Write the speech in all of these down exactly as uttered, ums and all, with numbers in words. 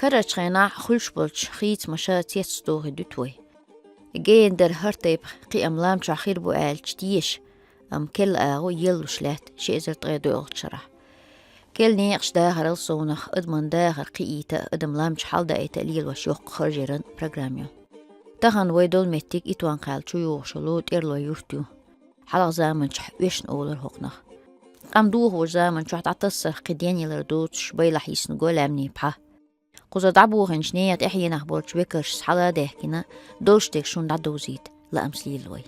Карарчу хенахь хуьлуш болчу хийцамаша цецдохуьйту вай. Генара хӀара тайпа кхиам лам чохь хир бу аьлча теша, амма керла агӀо еллуш лаьтта ши эзар ткъе доьалгӀачу шарахь. Керла некъаш дахарал совнах адаман дахар кхиийта а, адам лам чу хьаладаийта а лелош йоккха харжеран программа ю. Тахана вай долу меттиг Итон-Кхаьлла чу йогӀуш йолу ТӀерлой юрт ю. Хьалха заманчохь Оьшна олура хӀокхунах. Къам дохочу заман чохь дӀатассарх кхин денъялар доцуш, байлахь йисна го лаьмнийн пхьа. Кхузара дӀабохийначу нехан тӀаьхьенах болчу векаршца хьала а даьхкина, долуш дерг шуна дӀадовзийта лаамца лелла вай.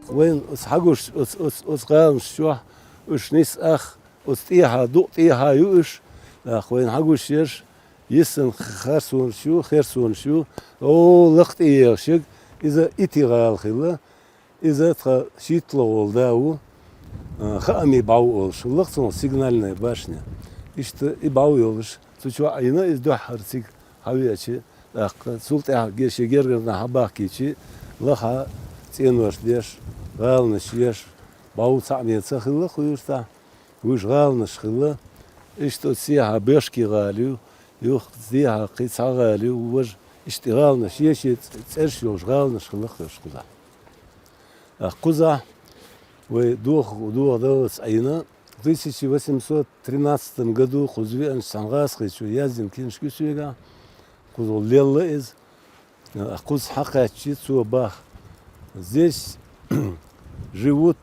Вайн оцу хьагуш, оцу, оцу, оцу гӀаланаш чохь уьш нис ах, оцу тӀехьа, дукъ тӀехьа ю уьш, нах вайна хьагуш ерш, йиссана харсонаш ю, херсонаш ю, о, лакха тӀеехаш ерг, иза ити гӀала хилла, иза тхан шийтталгӀа волу да ву, а, хаамийн бӀов олуш, лакха цунах сигнальная башня. Иштта и бӀов йолуш, цу чохь а йина иза дуьххьара цига хьавеача, тӀаккха цул тӀаьхьа геши гергара нах хьабахкийчи, лаха цӀенош деш, гӀаланаш еш, бӀов цхьаъ меца хилла кху юьртахь. Вуьш гӀаланаш хилла, иштта оцу сехьа Бешки гӀала ю, юха сехьа кхин цхьа гӀала ю, важа иштта и гӀаланаш, шен-шен цӀераш йолуш гӀаланаш хилла кхуьш кхузахь. Ах, кхузахь вай доха, доха даллалц Ӏийна, в тысяча восемьсот тринадцатом году кхуза веанчу цхьана гӀазкхичо яздина кинашка ю соьгахь, кхуза лелла иза. Кхуза хьакхаьччи цо бах: «Здесь живут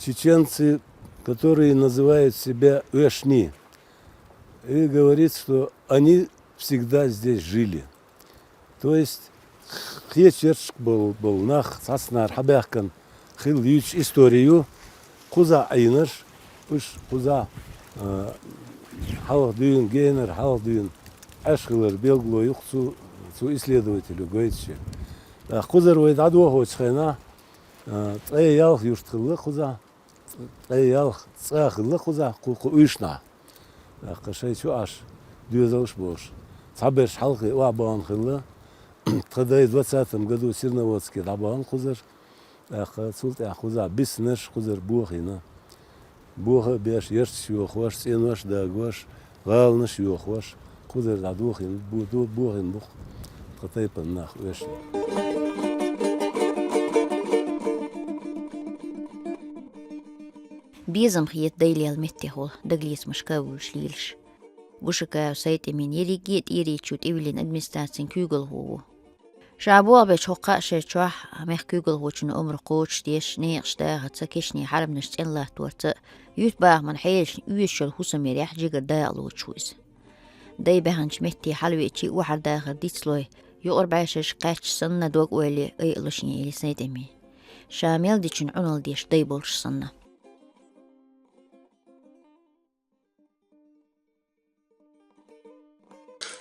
чеченцы, которые называют себя Оьшни». И говорит, что они всегда здесь жили. То есть, кхечерчу болу, болу нах цхьацнара хьабаьхкан хилла юьйцуш истори ю, кхузахь Ӏийнарш, уьш кхузахь, а, хьалха дуьйна, генара хьалха дуьйна Ӏаш хилар билгало ю-кх цу, цу исследователю гойтуш. ТӀаккха кхузара вай дӀадохочу хенахь, а, ткъе ялх юрт хилла кхузахь, ткъе ялх цӀа хилла кхузахь, кху, кху уьйшнахь. ТӀаккха шайн чу Ӏаш, доьзалш болуш. Цхьаберш хьалхе охьабахана хилла, тхан дай двадцатом году Серноводске дӀабахана кхузара. ТӀаккха цул тӀаьхьа кхузахь биснарш кхузара бохийна. Боха а беш, ярташ йохош, цӀенош а дагош, гӀаланаш а йохош, кхузара дӀадохийна бу-, ду-, бохийна бу-кх тхан тайпана нах Оьшни. Безам хета дай лелла меттехула дагалецамашка а вуьйлуш лелаш. Гушакаев Сайтӏимин ерриге а ТӀерийчу тӀевиллина администрацин куьйгалхо ву. Ша бохабечу хӀокху кхаа шер чохь мехкан куьйгалхочун омра кхочушдеш, некъаш дахарца, кешнийн хьарамнаш цӀена латтарца, юьртбахаман хьелашна оьшуш йолу хӀусамерехь жигара дакъа лоцуш ву иза. Дай баьхначу метте хьалавеачий охьардахар дицлой, юкъара бӀешерашка кхаьчча санна дог ойла айалла шен Сайтӏими. Ша мел дичун Ӏуналла деш дай болуш санна.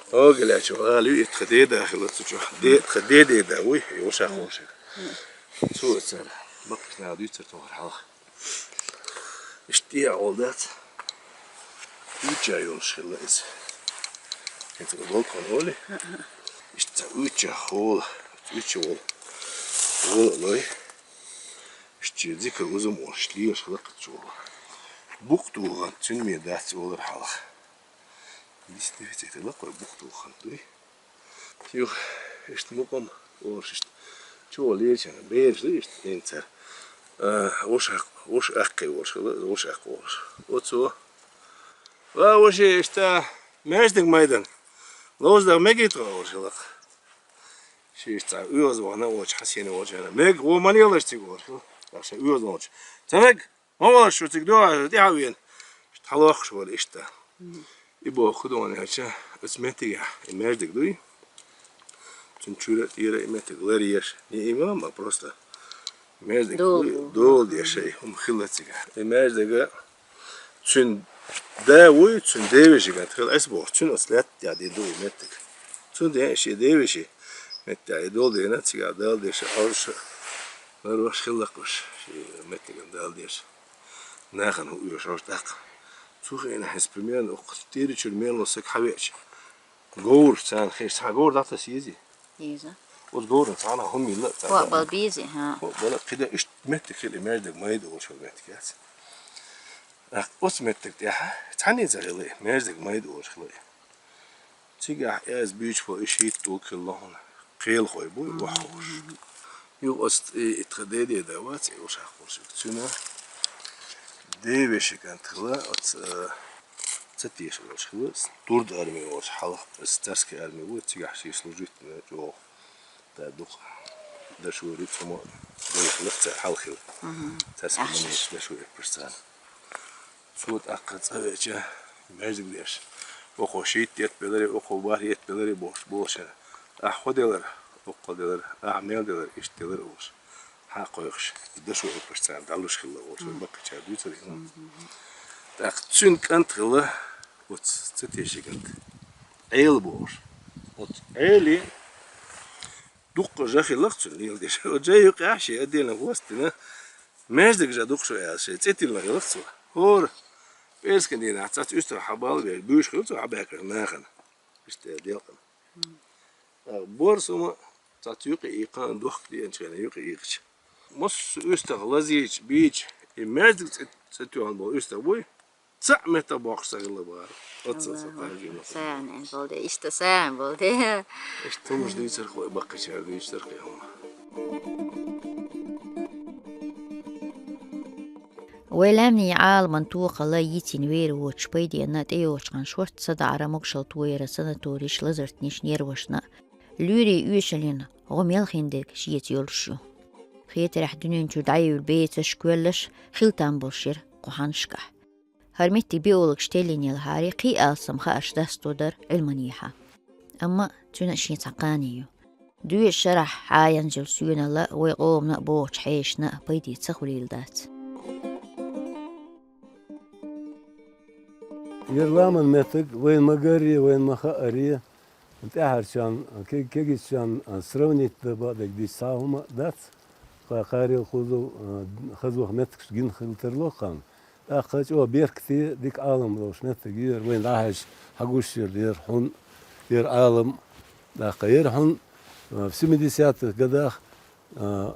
Огалаьчу гӀала ю и тхан деда хилла цу чохь. Де-, тхан деда вуй, и ваша хошиг. Цо цара баккхаш нагӀа дуьйцура тохара хьалха. Иштта тӀе а гӀолла дац. Уьйча йолуш хилла иза. ХӀинца балкон олий. Иштта цхьа уьйча хьола, уьйча волу. Вола лой. Иштта зикар узам олуш лелаш хилла кхачо. Букъ тухант, цуьнан ме дац олар хьалха. Дис дефицит хилла кхой букъ тухант дуй. Юха иштта мукъам олуш иштта. Чо лелача бераш ду иштта инцар. А, вуш ак-, вуш аккхий волуш хилла, вуш аккхий волуш. Оцо. Ва вуше иштта маьждиг майдан. Ловза даг мегий тхо олуш хилла. Ши иштта цхьа оьгӀаз вахана волчу, хьан сене волчу хьана. Мег, гӀо ма лелаш цига олуш хилла. Ахша оьгӀаз волчу. Ца мег? Ма валаш шу цига дуьхьа тӀаьхьа вена. Иштта хьалохкуш вара иштта. И боху худоне хьаьча, оцу меттигехь, и маьждиг дуй. Цуьнан чуьра а, тӀера а и меттиг лар еш. Не имам, а просто маьждиг дуй, дола деш шай, хӀума хилла цига. И маьждига цуьнан да вуй, цуьнан девешиган хила эс боху, цуьнан оцу лаьтта тӀехь дина ду и меттиг. Цуьнан ден шен девеши меттехь и дола дена, цига Дала деш, Ӏожуш, лар ваш хилла кхуш, шен меттиган Дала деш. Нахана хӀу оьшуш тӀаккха. Цу хенахь хӀинца примерно укх тӀера чуьра мел волу саг хьавеача, говраш царна хеш, цхьа говр дӀатаса езий? Еза. Оцу говран цхьана хӀума йилла а цхьа. Хо бала безий, хьа. Хо бала кхида иштта меттиг хила и маьждиг майда олуш хила меттиг яц. ТӀаккха оцу меттиг тӀехь цхьаьннийца хилла и, маьждиг майда олуш хилла и. Цигахь аз буьйцуш бу и шийтта вукхилла хьуна, кхелахой бу и ваххуш. Юха оцу и, и тхан дедеда вац и, уьш хьакхуш ю. Цуьнан девеши кӀант хилла, оцу, э, ца теша волуш хилла, турд арми волуш хьалха, царский арми ву, цигахь шен служить чӀогӀа. Ткъа дукха дашо риц хӀума дайх лаца хьалхила. Царский манеш дашо эппаш царна. Цо тӀаккха цӀа веача, маьждиг деш. Оха шийтта етт беларе, оха бархӀ етт беларе бохуш болушера. Ахь хӀо делара, оха хӀо делара, ахь мел делара, иштта делара олуш. Хьа кхойкхуш, и дашо эппаш царна дӀалуш хилла олуш, вай баккхийчара дуьйцура и хӀума. ТӀаккха цуьнан кӀант хилла, оцу ца теши кӀант. Ӏела бохуш. Оцу Ӏели дуккха жа хилла-кх цуьнан леладеш. Оцу жа юкъахь шен отдельно хӀоттина, маьждиг жа ду-кх шу аьлла, шен цӀе тиллина хилла-кх цо. ХӀора пӀераскан дийнахь цхьацца уьстагӀ хьабалабеш, буьйш хилла цо хьабаьхкина нахана. Иштта делкъана. ТӀаккха борз хӀума цхьацца юкъа ийккхина, дохка деанчу хенахь юкъа ийккхича. Массо а уьстагӀ лазийча, бийча, и маьждиг цӀе, цӀе тоьхна болу уьстагӀ буй, цхьаъ меттах боккхуш ца хилла бара. Оццул сан Аллаху пхьаржина. Сайн болу де, иштта сайн болу де. Иштта хӀумаш дуьйцура-кх вай баккхийчара, дуьйцура-кх и хӀума. Вай лаьмнийн Ӏаламан тохалла йийцина вер воцуш пайденна тӀейогӀучу хана шортта садаӀара могушалла тояра санаторийш, лазартниш нервашна, луьйрийн оьшаллина гӀо мел хиндерг шеца йолуш ю. Хетарехь, дуьнен чуьра дӀайуьйлу бецаш, коьллаш хила там болуш яра кху хьаннашкахь. ХӀара меттиг биологаш теллийнехьара кхин а алсам хаарш дасто дара Ӏилманехьа. Амма цуьнан а шен цхьа кхане ю. Доьзачу шарахь хьаянза йолу соьналла вай къомана а богӀучу хьешана а пайде ца хуьлийла дац. Яра ламан меттиг вайна ма-гарре, вайна ма-хааре, тӀаьхьарчарна, ке-, кегийчарна сравнить дан бакъдерг дийца цхьа а хӀума дац. Кхарел хузал, а, хазох меттигаш гина хила тарло кхарна. ТӀаккха чӀогӀа беркате дика Ӏалам долуш меттиг яра, вайна дӀахьаьжча хьагуш яра, яра хьун, яра Ӏалам. ТӀаккха яра хьун, а, в семидесятых годах, а,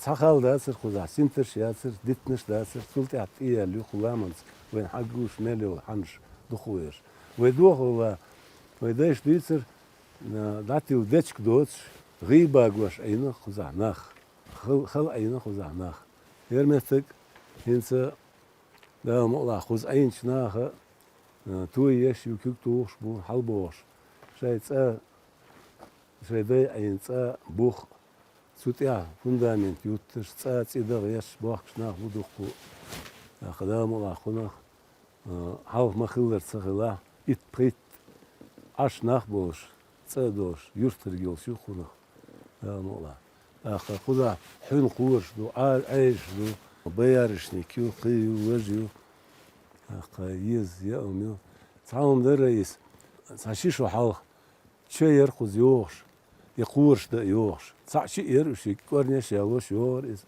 цхьа хала дацара кхузахь, синтарш яцара, диттанаш дацара, цул тӀаьхьа тӀеяьлла ю кху ламанца, вайна хьагуш мел йолу хьанаш дукха ву ерш. Вай дохула, вай дайша дуьйцура, а, дӀатилла дечиг доцуш, гӀий багош Ӏийна кхузахь нах. Хал-, хала Ӏийна кхузахь нах. ХӀара меттиг хӀинца, Дала мукъалахь, кхуза Ӏийначу наха, а, тоеш ю, куьг тухуш бу, хьалабохуш. Шайн цӀа, шайн дай Ӏийна цӀа, бух, цу тӀехь фундамент юттуш, цӀа цӀе дан гӀерташ бохкуш нах бу дуккха. ТӀаккха Дала мукъалахь кхунах, а, хьалха ма-хиллара ца хилахь, итт-пхийтта Ӏаш нах болуш, цӀа а долуш, юьртарг йолуш ю кхунах, Дала мукъалахь. ТӀаккха кхузахь хьуьнан кхораш ду, Ӏа-, Ӏежаш ду, боярышник ю, кхин ю, важа ю. ТӀаккха еза яа хӀума ю. Цхьа хӀума дара иза, цхьа ши шо хьалха, ча яра кхуза йогӀуш, и кхораш дан йогӀуш. Цхьаъ шиъ яра уьш, и кӀорнеш а ялош йогӀура иза.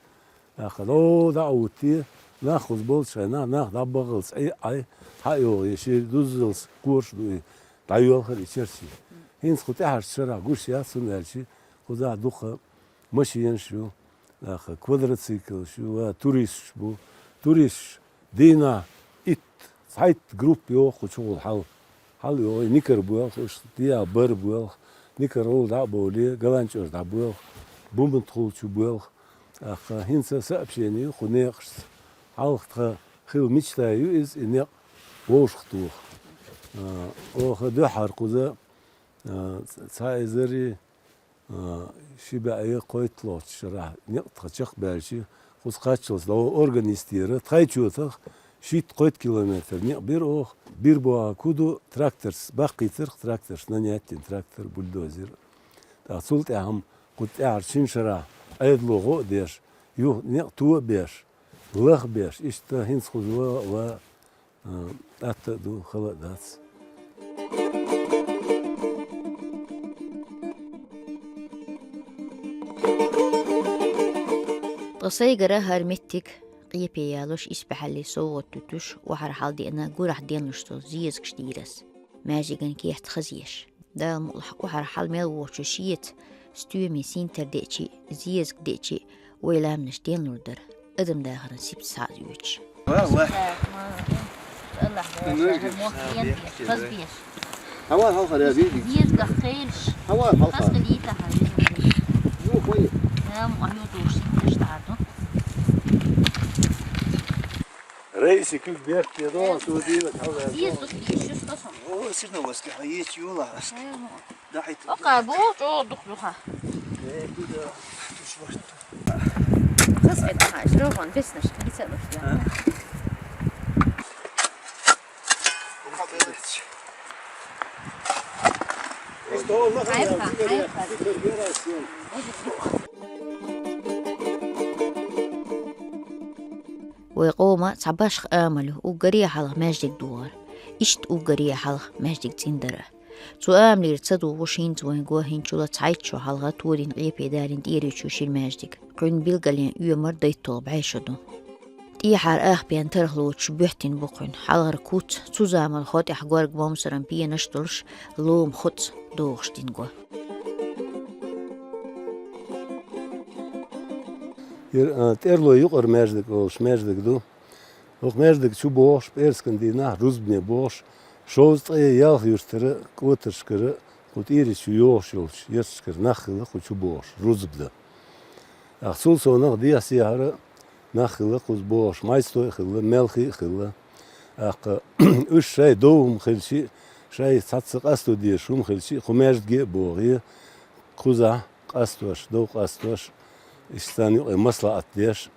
ТӀаккха ло дӀа а вутте, нах кхуза болчу хенахь, нах дӀабахалц Ӏе-, Ӏай, хьа а йогӀий, шен дуззалц кхораш ду и, дӀайоьлхура и чарчий. ХӀинца кху тӀаьхьарчу шарахь гуш яц, хӀунда аьлча кхузахь дукха машенаш ю, нах квадроциклаш ю, ва туристаш бу. Туристаш дийнахь итт, цхьайтта группа йогӀу кху чухула хьал. Хьал йогӀу, и никар боьлху, уьш дехьа бар боьлху, никар гӀула дӀа а бовлий, галанчӀожа дӀабоьлху, бумат хул чу боьлху. ТӀаккха хӀинца сообщение ю кху некъашца. Хьалха тхан хилла мечта ю иза, и некъ вовшахтоха. А, оха дуьххьара кхуза, а, цхьа эзар, а, ши бӀе кхойтталгӀачу шарахь некъ тхан чекхбаьлча, кхуза кхаччалц дӀо орган йистера, тхайчотах шийтта-кхойтта километр некъ бира оха. Бир бохург хӀун ду, тракторца баккхийтарх, тракторца, нанять йина трактор, бульдозер. ТӀаккха цул тӀаьхьа-м кху тӀаьхьарчу шина шарахь Ӏедало гӀо а деш, юха некъ то а беш, лах а беш, иштта хӀинца кхуза ва, ва, а, атта а ду, хала а дац. Ткъа сайгара хӀара меттиг къепе ялош, исбаьхьаллин совгӀат дуьтуш, охьара хьалдеана гурахь денлуш долу зезагаш дийрас. Маьждиган керта хазъеш. Дала мукъалахь, охьара хьал мел воцуш шеца стоьмийн синтар деъчий, зезаг деъчий вай ламанаш денлур дара, адам дахаран сип схьа а оьцуш. Ва, ва. Аллах, Ноги, мох а, ен, бехте, хаз да. Беш. Хавар хьалхара, я, види. Езгах хелш. Хавар хьалхара. Хаз хилита хар. Ну, хой. Ам, аю душ, душ да ду. Рейси кук берт, я, да, су дила, хавар. Езгах хелш, что сон. О, сильно воски, а есть юла. Э, ну. Дахьийта. Ока бу чӀогӀа дукха ду хьа. Э, куда? Хаза хӀама, жирогӀон, беснаш, хӀама ца луш, я. А? Хайпа, хайпа. Вай къома цхьа башха амал ю, уггаре хьалха маьждиг дохар. Иштта уггаре хьалха маьждиг цӀиндара. Цу амалера ца догӀуш хӀинца вайна го хӀинцачул цхьайтта шо хьалха тодина къепе далийна ТӀерийчу шира маьждиг. Кхуьнан билгалъян оьмар дайтталгӀа бӀе шо ду. ТӀехьара ахпен тарх лоцуш боьттина бу кхуьнан. Хьалхара куц, цу заманахьа тӀехь горга момсаран пенаш а долуш, лома хуц дохуш дина го. Ер, а, ТӀерлой юкъара маьждиг олуш маьждиг ду. ХӀокху маьждиг чу бохуш, пӀераскан дийнахь, рузбане бохуш, шовзткъе ялх юьртара, кӀотаршкара, кху ТӀерийчу йогӀуш йолчу ярташкара нах хилла кху чу бохуш, рузба дан. ТӀаккха цул совнах дехьа-сехьара нах хилла кхуза бохуш, майстой а хилла, мелхий а хилла. ТӀаккха уьш шайн дов хӀума хилчи а, шайн цхьацца къасто дезаш хӀума хилчи а, кху маьждиге а богӀий, кхузахь къастош, дов къастош, иштта царна юкъе маслаӀат деш,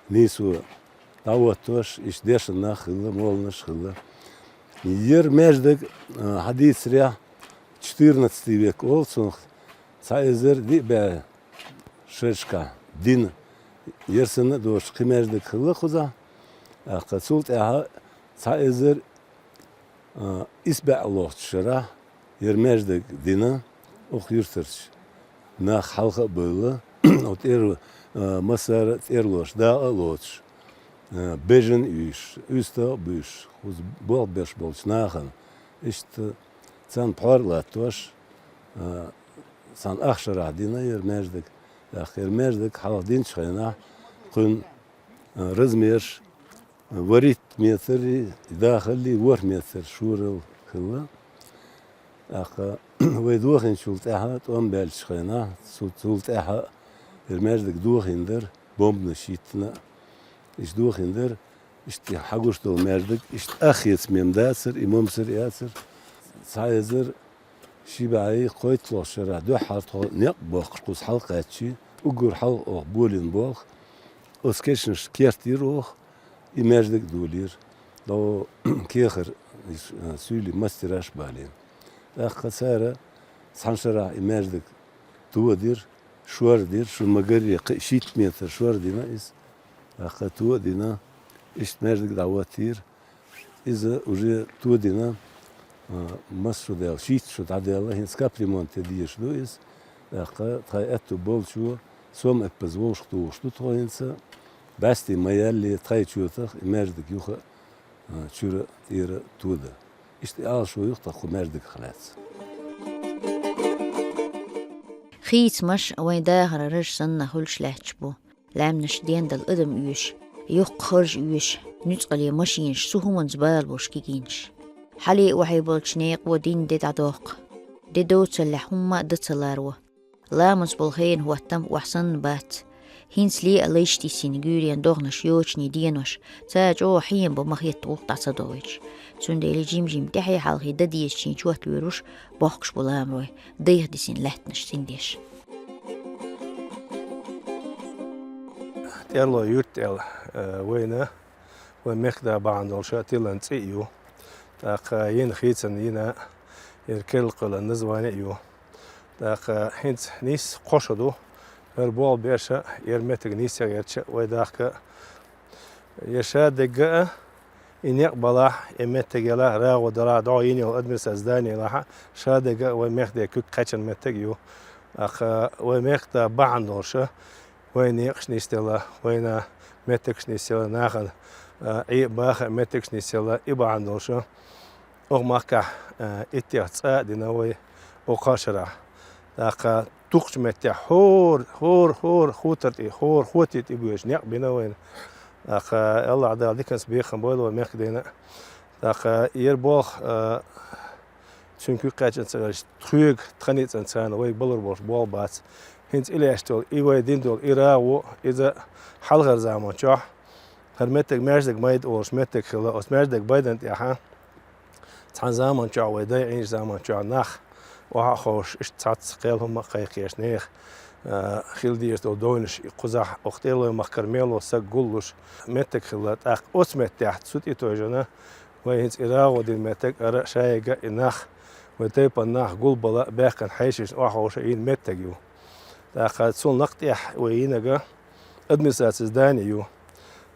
нийсо дӀахӀоттош, иштта дешна нах а хилла, моланаш а хилла. Ер маьждиг, а, хьадийцарехь, четырнадцатый век олу цунах, цхьа эзар диъ бӀе шерашкахь дина, ер санна а доцуш кхин маьждиг хилла кхузахь, тӀаккха цул тӀаьхьа цхьа эзар а, исс бӀе лохучу шарахь, ер маьждиг дина, оха юьртарчу нах хьалха а бевлла, оха тӀер-, а, массара а тӀерлош дакъа а лоцуш, а, бежана а уьйш, уьстагӀ а буьйш, кхуза болх беш болчу нахана, иштта царна пхьор а латтош, а, царна ах шарахь дина ер маьждиг. ТӀаккха ер маьждиг хьалха динчу хенахь, кхуьнан, а, размераш, ворхӀитта метр, дахаллий ворхӀ метр шоралла хилла. ТӀаккха вай дохийначул тӀаьхьа, тӀом баьллачу хенахь, цу-, цул тӀаьхьа ер маьждиг дохийна дара, бомбанаш йиттина а. Иштта дохийна дара, иштта хьагуш долу маьждиг, иштта аххеца мем дацара, и момсар а яцара. Цхьа эзар ши бӀе кхойтталгӀа шарахь дуьххьара тхо некъ боккхуш кхуза хьалакхаьччи, уггар хьалха оха болийна болх, оцу кешнашна керт йира оха, и маьждиг а долийра. ДӀо кехар, и с-, суьйлийн мастераш а балийна. ТӀаккха цара цхьана шарахь и маьждиг тодира, шор дира, шуна ма-гарре, кхин шийтта метр шор дина иза. ТӀаккха то а дина, иштта маьждиг дӀахӀоттийра. Иза уже тодина, а, масса шо даьлла, шийтта шо дӀадаьлла, хӀинца капремонт ян дезаш ду иза. ТӀаккха тхайн аьтту болчо, сом эппаза вовшахтухуш ду тхо хӀинца. БӀаьсте ма-ялле, тхайн чотах и маьждиг юха а, чуьра а, тӀера а тода. Иштта и Ӏалашо ю-кх тхан кху маьждигах лаьцна. Хийцамаш вайн дахаран раж санна хуьлуш лаьтташ бу. Лаьмнаш дендала адам оьшу, йоккха харж оьшу, нуьцкъале машинаш, цу хӀуманца бала болуш кегийнаш. Хьале охьа болчу некъо дина де дӀадоккху. Де доцаллехь хӀумма а дан ца ларо. Ламаз болу хенан хӀоттам охьа санна бац. ХӀинцале а лайш тиссина гуьйренан догӀанаш йочане денош, цара чӀогӀа хьенан бан ма-хетта гӀуллакх дӀа ца догӀуьйтуш. Цундела жим-жим тӀаьхье-хьалхе дан дезачийн чот лоьруш, бохкуш бу ламарой, дайх дисина лаьттанаш цӀиндеш. ТӀерлой юрт аьлла, э, вайна, вайн мехкда бахьана долуша тиллан цӀе а ю. ТӀаккха йина хийцамна йина, яра керла кхоьллан название а ю. ТӀаккха хӀинца нийсса кхо шо ду, хӀара болх беш а, яра меттиг нийсса гӀерташ а вай дахка а. Я ша дегга а, и некъ балахь, и меттиг ялахь, рагӀу далахь, дӀо йина йолу администрацин здани ялахь а, ша дегга а вай мехкда куьг кхаьчна меттиг а ю. ТӀаккха вай мехкда бахьана долуша, вайн некъаш нисделла, вайна меттигаш нисделла, нахана, а, Ӏе а баха а меттигаш нисделла, и бахьана долуша, оха махкахь, а, иттех цӀа а дина вай, оха кхаа шарахь. ТӀаккха дукхачу меттехь хӀора, хӀора, хӀора хутар тӀе, хӀора хоте тӀе боьжу некъ бина вайна. ТӀаккха Аллахь Дала диканца бекхам бойла вай мехкдена. ТӀаккха ер болх, а, цуьнан куьг кхаьчна ца хилча, тхоьга тхан ницкъан царна вайга балур болуш болх бац. ХӀинца и лаьшна долу, и вай дина долу, и рагӀу, иза хьалхара заман чохь, хӀара меттиг Маьждиг-Майда олуш меттиг хилла, оцу Маьждиг-Майдан тӀехь цхьана заман чохь, вай дайн Ӏийначу заман чохь нах, охьа а ховшуш, иштта цхьацца кхел хӀума а кхайкхеш нехан, а, хила дезаш долу дойнаш, и кхузахь, окху ТӀералойн махкара мел волу саг гуллуш меттиг хилла. ТӀаккха оцу меттехь цу тӀе тойжина, вай хӀинца и рагӀу дина меттиг, ара шайга и нах, вай тайпана нах гулбала, баьхкина хьешашна охьаховша йина меттиг ю. ТӀаккха цул накъ тӀехь вай йинарг администрацин здани ю.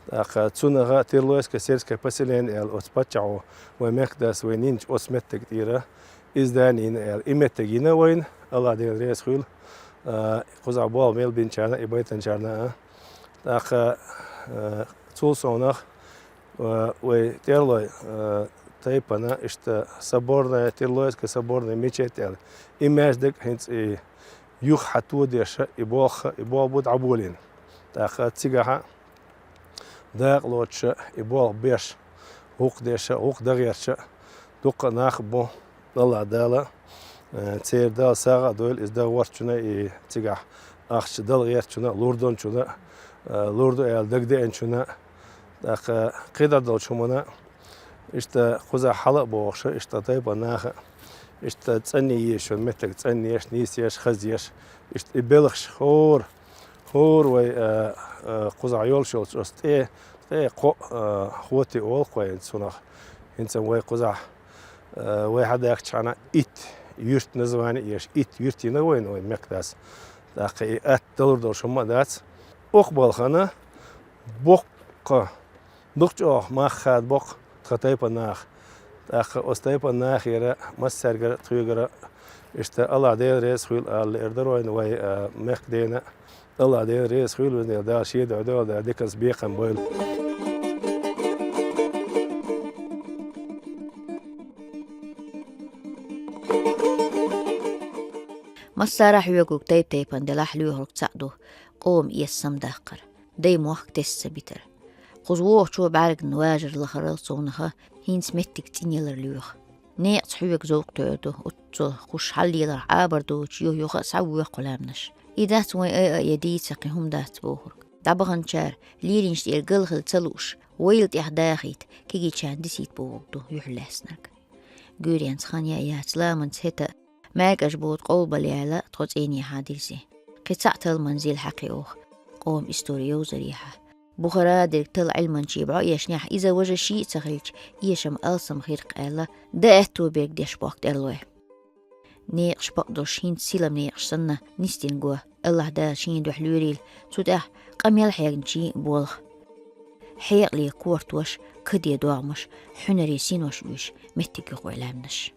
ТӀаккха цунах «Терлойское сельское поселение» аьлла, оцу паччахьо вай мехкдас вай йинчу оцу меттиг тӀера и здани йина аьлла. И меттиг йина вайна, Аллахь Дела реза хуьлда, а, кхузахь болх мел бинчарна, и байтанчарна а. ТӀаккха, а, цул совнах, а, вай тӀерлой, а, тайпана иштта соборная, Терлойская соборная мечеть аьлла. И маьждиг хӀинца и юха хьан тодеша, и болх, и болх бу дӀаболийна. ТӀаккха цигахь дакъа лоцуша, и болх беш, гӀуллакх деша, гӀуллакх дан гӀерташа дуккха а нах бу, Аллахь Дала, э, церан Дала сагӀа а дойла иза дан гӀертачунна, и цигахь ахча дала гӀертачунна, лур долчунна, э, лур ду аьлла дагадеанчунна. ТӀаккха кхидӀа долчу хӀуманна, иштта кхузахь хьала а бохуша, иштта тайпана наха, иштта цӀанъеш йолу меттиг цӀанъеш, нийсъеш, хазъеш, иштта и белхаш хӀора, хӀора вай, а, а, кхузахь йолуш йолчу оцу тӀе, тӀе кхоъ, а, хоти олу кхойна цунах. ХӀинца вай кхузахь, а, вай хьадаьхкачхьана итт юьрт название еш, итт юьрт йина вайна вайн мехкдас. ТӀаккха и атта далур долуш хӀумма а дац. Укх балхана боккха, дукха чӀогӀа мах хадабо-кх тхан тайпана наха. ТӀаккха оцу тайпана нахера массаьргара, тхоьгара иштта Аллахь Дела реза хуьлда ала лаьар дара вайна вай, а, мехкдена. Аллахь Дела реза хуьлда везан Дела, Дала шен дуьхьа дойла, Дала диканца бекхам бойла. Массара а хьоьгург тайп-тайпана делахь а лоьхург цхьаъ ду: къоман эса самадаккхар, дайн мохк тесна ца битар. Кхуза вогӀучо бӀаьргана важар лахарал цунах хӀинца меттиг цӀанъялар лоьху. Некъаца хьоьга зовкх тойр ду, оццул кхуш хьаллелахь, Ӏабар доцуш юх-юха а схьавоьху лаьмнаш. И дац вайн айа а я дийца кхин хӀума дац бохург. ДӀабаханчара, лелийнаш тӀера гал хила ца лууш, вайл тӀехь дахийта, кегийчарна дисийта бохург ду юьхьлаьцнарг. Гуьйренца хан яа яц, ламанца хӀета а, маьркӀаж бода къовлабала яьлла тхо цӀийнехьа дирзе. Кхин цхьаъ талламан зил хьакхио оха къоман истори йовзарехьа. Бухара дерг талла Ӏилманчийн бӀо эшнехь, иза важа ший а ца хилча, эшам алсам хир-кх аьлла, дан аьтто берг деш бохку тӀерлой. Некъаш бакъдолуш хӀинца сийлам некъаш санна нисдина го, Аллахь Дала шен дуьхьа лоьрийла, цу тӀехь къамел хьегначийн болх. Хьекъале кортош, каде догӀмаш, хьуьнаре синош оьшу меттиг юкъой лаьмнаш.